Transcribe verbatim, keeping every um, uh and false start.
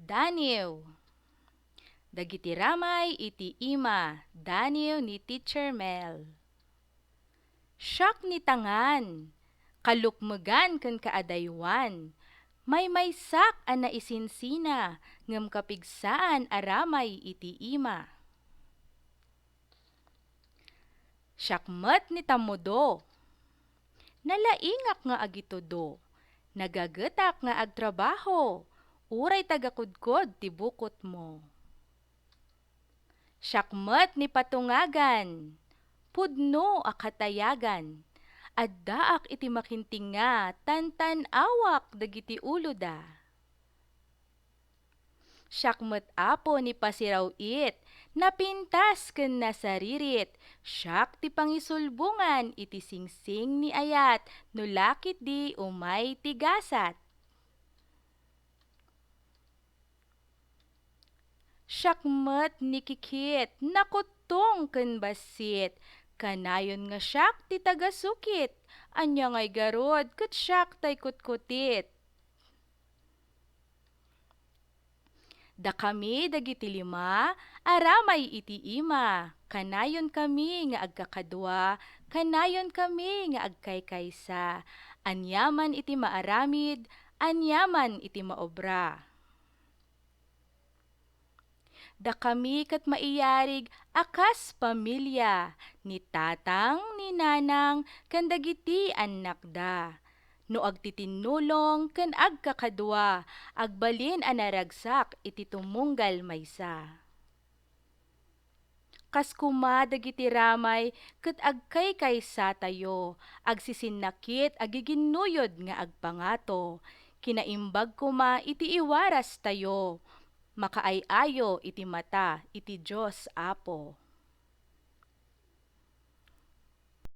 Daniw. Dagiti ramay iti ima, daniw ni Teacher Mel. Siak ni tangan, kalukmegan ken kaadaywan, maymaysak a naisinsina ngem kapigsaan a ramay iti ima. Siak met ni tammudo. Nalaingak nga agitudo. Nagagetak nga agtrabaho. Uray tagakudkod ti bukotmo. Siak met ni patungagan. Pudno a katayagan. Addaak iti makintinga, tantan-awak dagiti uloda. Siak met, Apo, ni pasiraw-it, napintas ken nasaririt. Siak ti pangisulbongan iti singsing ni ayat, no la ketdi umay ti gasat. Siak met ni kikit, nakuttong ken bassit. Kanayon nga siak ti tagasukit. Ania ngay garud ket siak tay kutkutit. Dakami dagiti lima a ramay iti ima, kanayonkami nga agkakadua, kanayonkami nga agkaykaysa. Aniaman iti maaramid, aniaman iti maobra. Dakami ket maiyarig a kas pamilia, ni tatang, ni nanang, ken dagiti annakda. No agtitinnulong ken agkakadua, agbalin a naragsak iti tumunggal maysa. Kas koma dagiti ramay ket agkaykaysatayo, agsisinnakit a giginnuyod nga agpangato. Kinaimbag koma iti iwarastayo, makaay-ayo iti mata iti Dios Apo.